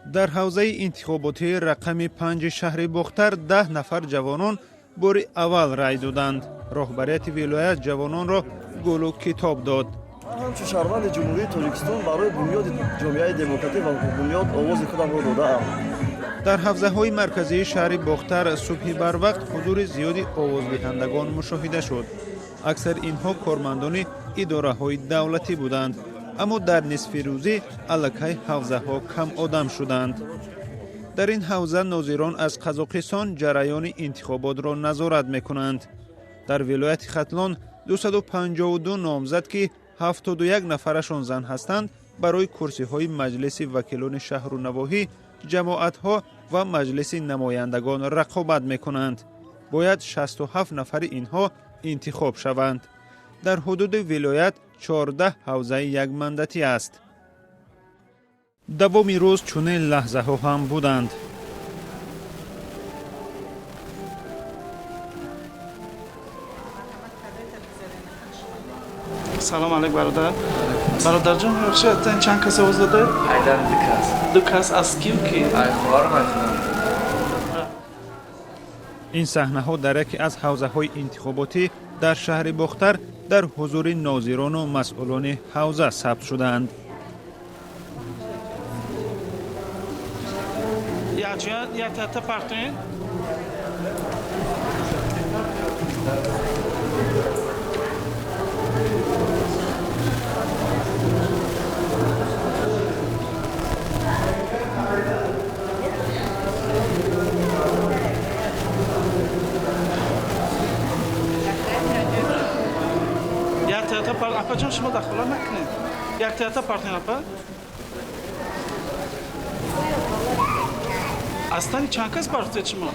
Дар ҳавзаи интихоботии рақами 5 шаҳри Бохтар 10 нафар ҷавонон бори аввал рай доданд. Роҳбарияти вилоят ҷавононро гулу китоб дод. Ман ҳамчун шаҳрванди Ҷумҳурии Тоҷикистон барои бунёди ҷомеаи демократӣ ва ҳуқуқбунёд овози худамро додаам. Дар ҳавзаҳои марказии шаҳри Бохтар субҳи барвақт ҳузури зиёди овоздиҳандагон мушоҳида шуд. Аксари инҳо кормандони идораҳои давлатӣ буданд, аммо дар нисфи рӯзӣ аллакай ҳавзаҳо камодам шуданд. Дар ин ҳавза нозирон аз Қазоқистон ҷараёни интихоботро назорат мекунанд. Дар вилояти Хатлон 252 номзад, ки 71 нафарашон зан ҳастанд, барои курсиҳои Маҷлиси вакилони шаҳру навоҳӣ, ҷамоатҳо ва Маҷлиси намояндагон рақобат мекунанд. Бояд 67 нафари инҳо интихоб шаванд. Дар ҳудуди вилоят 14 ҳавзаи якмандатӣ аст. Давоми рӯз чунин лаҳзаҳо ҳам буданд. Салом алейк, бародар. Бародарҷон, бубахшед, чанд кас овоз додаед? Айдан ду кас. Ду кас аз ким ки? Ай хоҳарам, ай худам. Ин саҳнаҳо дар яке аз ҳавзаҳои интихоботӣ дар шаҳри Бохтар дар ҳузури нозирону масъулони ҳавза сабт шудаанд. Як та партоен. Як та пар, апаҷон, шумо дахолат накунед. Як та партоен, апа. Аз тани чанд кас партоед шумо?